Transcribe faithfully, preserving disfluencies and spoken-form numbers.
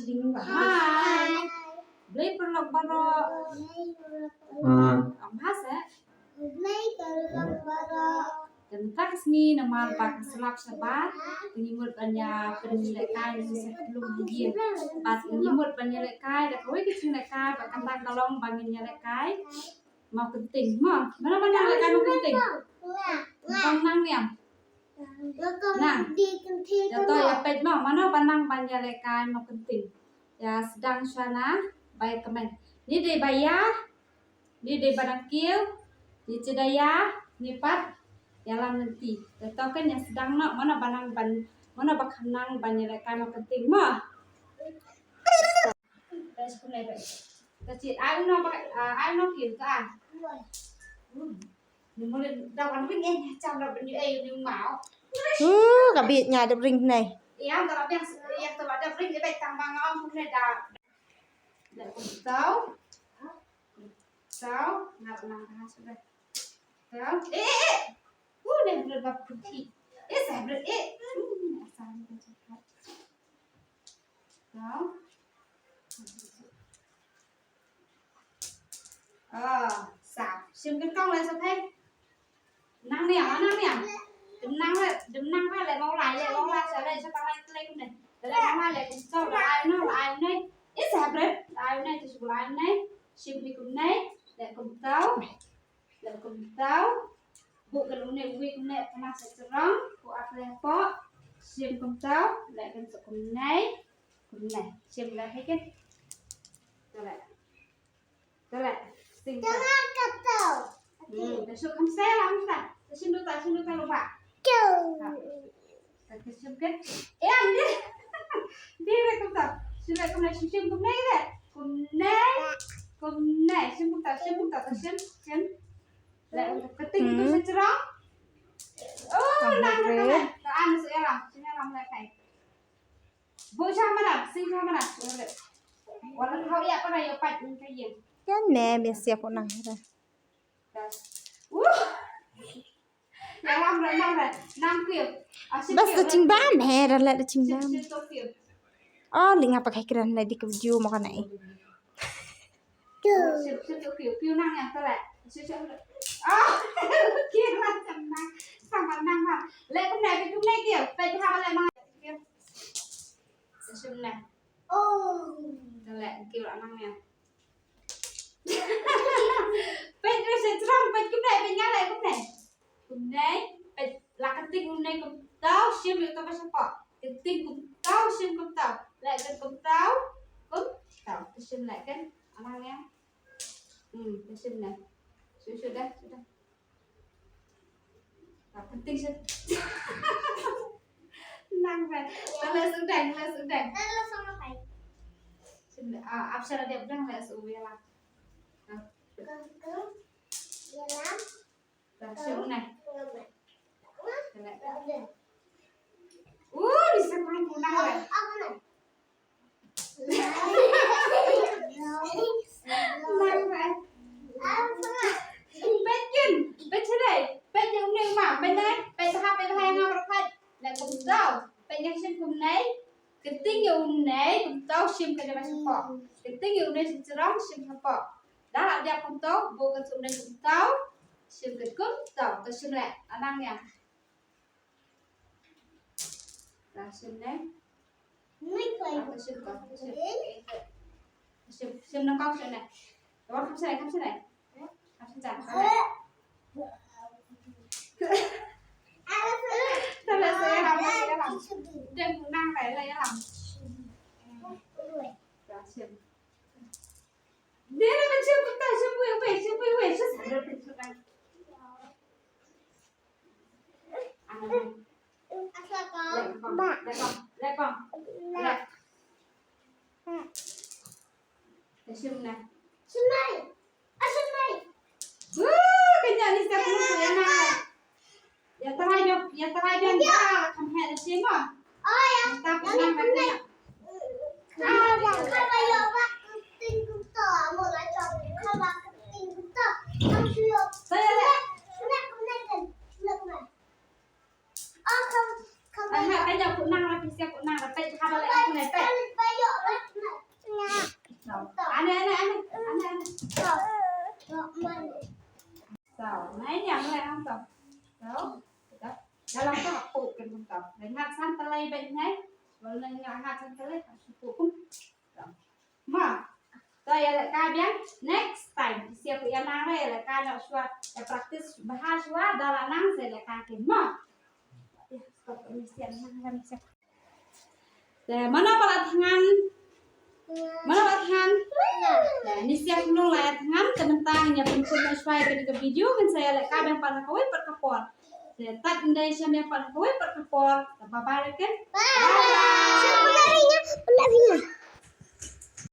Hi. Blei paralok baroh. Ah. Ong bha seh. Blei paralok baroh. Te mynta ka sngi namar ba ka slap shabar, te ngi mut ban ïa pynlehkai na ka shnong Lum Haïing. Bad ngi mut ban ïalehkai da kawei ka jinglehkai, bad kata ka long ba ngin ïalehkai Mawkynting mo. Mano ban nang lehkai Mawkynting? Ban nang niam. Nang. Ïa to ïa peit mo. Mano ban nang ban ïalehkai Mawkynting? Ïa sdang shwa na ba ïa kmen. Ni dei ba ïa. Ni dei ba dang kiew. Ni chi da ïa. Ni pat ïalam lynti. Ïa to kan ïa sdang noh. Mano ban nang ban. Mano ba kham nang ban ïalehkai Mawkynting mo. Ka chi ai uno ba, ah, ai uno kiew ka. Ni mule da wan ring eh, cham da bini ai ni mau. Uh, ka biet nya da ring nei. Ïa, da la biang, ïa, da la da ring eh, tang bang ong ne da. Da tau. Tau, na na ha sudah. Tau. Eh, eh, eh. Uh, ne bret ba putih. Eh, sa bret eh. Hmm, asal ni ka cakap. Tau. Ah, sa. Shim kin kong lai sa thai. Nang niam, nang niam. Dim nang lai, dim nang lai, lai mong lai, lai mong lai, sa lai, sa lai, lai kumne. Lai mong lai, lai kum tau, lai no, lai ne. Is hapret, lai ne, tu su lai ne. Shim hi kumne, lai kum tau. Lai kum tau. Buk kan une, ui kumne, kana sa serang, buk apa yang po. Shim kum tau, lai kan sa kumne. Kumne. Shim lai hi kan. Tau lai. Tole, sing. Tole, kato. Hmm, ta shu kam sel am ta. Ta shu ta, shu ta lupa. Kyo. Ta, ta shu ke. Eh, am dia. Dia le kumta. Shu le kumne, shu shu kumne le. Kumne. Kumne. Shu kumta, shu kumta, ta shu, shu. Le, keting tu sejrong. Oh, nang tu kan. Ta anu sejrong. Sejrong le kai. Bu sha mana, sing sha mana. Wala kau ïa kau na ïa pat ni ka ïa. Kan me me siap kau nang ra. Uh. Ïa lam ra, lam ra. Nang kiew. Bas da jingbam he, ra la da jingbam. Oh, li nga pakai kren la di ka video mo kana. Kiew. Kiew, kiew, kiew, kiew nang ïa tole. Kiew, kiew. Oh, kiew nang, nang. Sama nang ma. Le kumne, kumne kiew. Pe ha le ma. Kiew. Shim ne. Oh. Dale, kiew la nang ïa. Peit re sha jrong, peit kumne, peit nga leh kumne. Kumne, peit la ka ting kumne kumtau, shim ïa uta ba shapoh. Ka ting kumtau, shim kumtau. Leh kan kumtau, kumtau. Ka shim leh kan, anang ïa. Hmm, ka shim leh. Shu, shu dah, shu dah. Ka penting shu. Nang dah. Ka leh shu dah, leh shu dah. Shu dah, ah, ap sha dah dep dah leh shu ïa la. Ah. Dah shu neh. Ka leh. Uh, ni sa puluh puluh nang dah. Nang bai. Peit kin, peit sha dei, peit ïa une u ma, peit dei, peit ha, peit ha ïa nga baroh peit. Leh kumtau, peit ïa shim kumne, ka ting ïa une, kumtau shim ka dei ba shapoh. Ka ting ïa une shim shrong, shim shapoh. Da la dep kumtau, buh ka shim une kumtau, shim ka kumtau, ka shim leh, anang ïa. Ka shim ne? Ka shim ko, ka shim. Ka shim, shim na ko, shim ne. Ka wan kam shim ne, kam shim ne. Kam shim ne. Ta la sa ïalam, ïalam. Dem nang lai, la ïalam. Ka shim. Dia na ka shim, ka shim wei, wei, shim wei, wei, shim. Woo, kynja ni sa pynlong ïa nga. Ïa trai jong, ïa trai jong nga, kham heh da shi mo. Mynta pynlong ïa nga. Sa ïa leh. Aha, ka ïa ku nang la, phi sia ku nang la, peit ha ba leh ku nang peit. Ane, ane, ane, ane. Saw, nai ïa nai ang to. Saw, da la ka pu kan to. Ngat san talai ba nai. Wal nai ngat san talai ka pu kum. Ma. To ïa leh ka biang next time. Ki sia ku ïa nang re ïa leh ka na shwa. Ïa practice bha shwa da la nang se leh ka kin ma. Ïa stop ni sia nang nang sia. Te mano ba la thngan? Mano ba la thngan? Te ni sia kumno la ïa thngan te mynta ngin ïa pynkut na shwa ïa kane ka video ngin sa ïa leh ka biang pat ha kawei pat ka por. Te tat ndai sha biang pat ha kawei pat ka por. Te bye bye ken. Bye bye.